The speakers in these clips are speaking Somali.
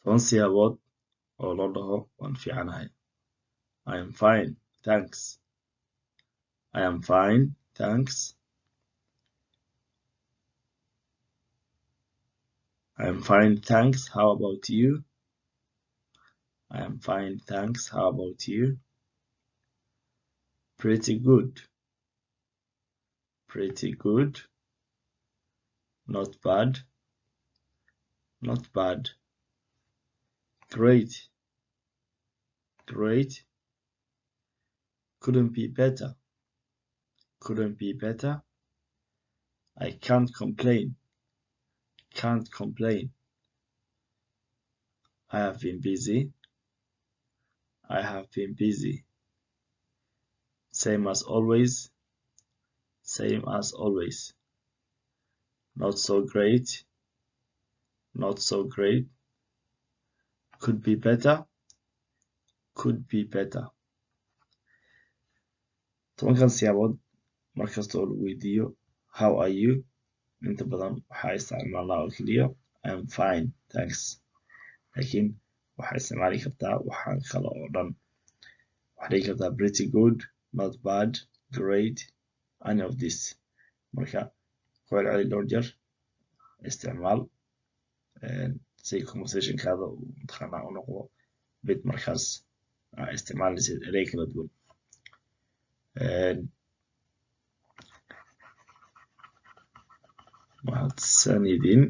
10 siyaabood oo loo dhaho waan fiicanahay. I am fine, thanks. I am fine, thanks. I am fine, thanks. How about you? I am fine, thanks. How about you? Pretty good. Pretty good. Not bad. Not bad. Great. Great. Couldn't be better. Couldn't be better. I can't complain. Can't complain. I have been busy. I have been busy. Same as always. Same as always. Not so great. Not so great. Could be better. Could be better. 10 siyaabood markasta oo lagu weydiiyo how are you, inta badan waxaa isticmaalnaa oo keliya I am fine, thanks. Laakiin waxaa isticmaali kartaa waxaan kale oo dhan. Waxaa dhihi kartaa pretty good, not bad, great, any of this. Marka ku celceli dhowr jeer, isticmaal si conversationkaada uu mataqaanaa u noqdo mid markaas aa isticmaalaysid erey kala duwan. Mahadsanidin.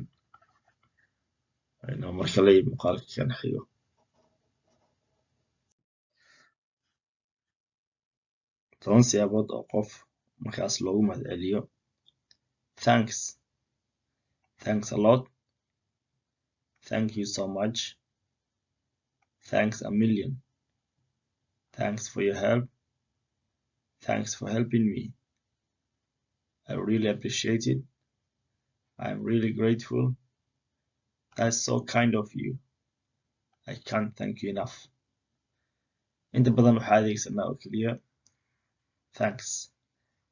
Aynu marka la muuqaalka kan xigo. 10 siyaabood oo qof markaas loogu mahadceliyo. Thanks. Thanks a lot. Thank you so much. Thanks a million. Thanks for your help. Thanks for helping me. I really appreciate it. I'm really grateful. That's so kind of you. I can't thank you enough. Inta badan waxaa adeegsanaa oo keliya thanks.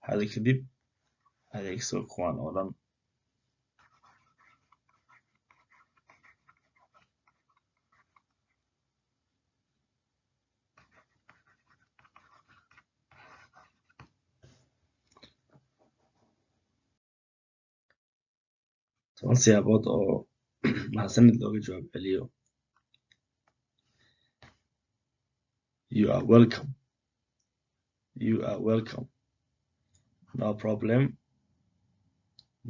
Hada kadib adeegso kuwan oo dhan. 10 siyaabood oo mahadsanid looga jawaab celiyo. You are welcome. You are welcome. No problem.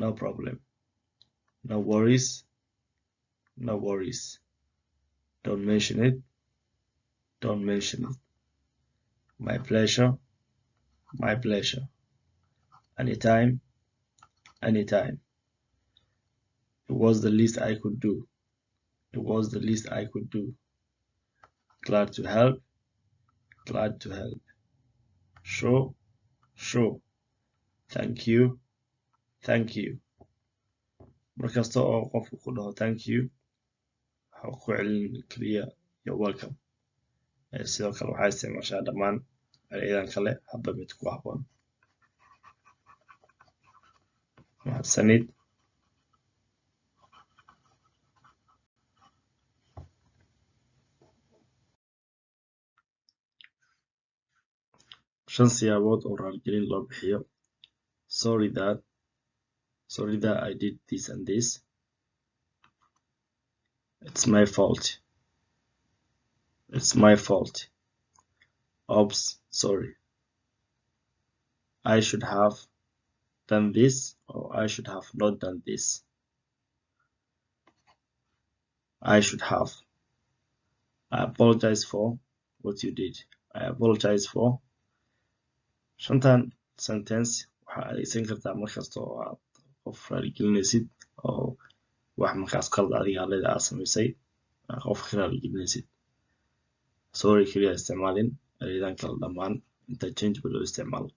No problem. No worries. No worries. Don't mention it. Don't mention it. My pleasure. My pleasure. Anytime. Anytime. It was the least I could do. It was the least I could do. Glad to help. Glad to help. Sure. Sure. Thank you. Thank you. Markasta oo qofku ku dhaho thank you, waxa ku celin kaliya you're welcome. Sidoo kale waxaa isticmaashaa dhammaan ereydan kale hadba mid ku habboon. Mahadsanid. 5 siyaabood oo raaligelin loo bixiyo. Sorry that I did this and this. It's my fault. It's my fault. Oops, sorry. I should have done this or I should have not done this. I should have. I apologize for what you did. I apologize for. 5 sentence waxaa adeegsan kartaa markasta oo aad qof raaligelinaysid oo wax markaas qalad adiga leedahay aad samaysay, qof ka raaligelinaysid. Sorry kaliya isticmaalin, ereydan kale dhammaan interchangeable loo isticmaalo.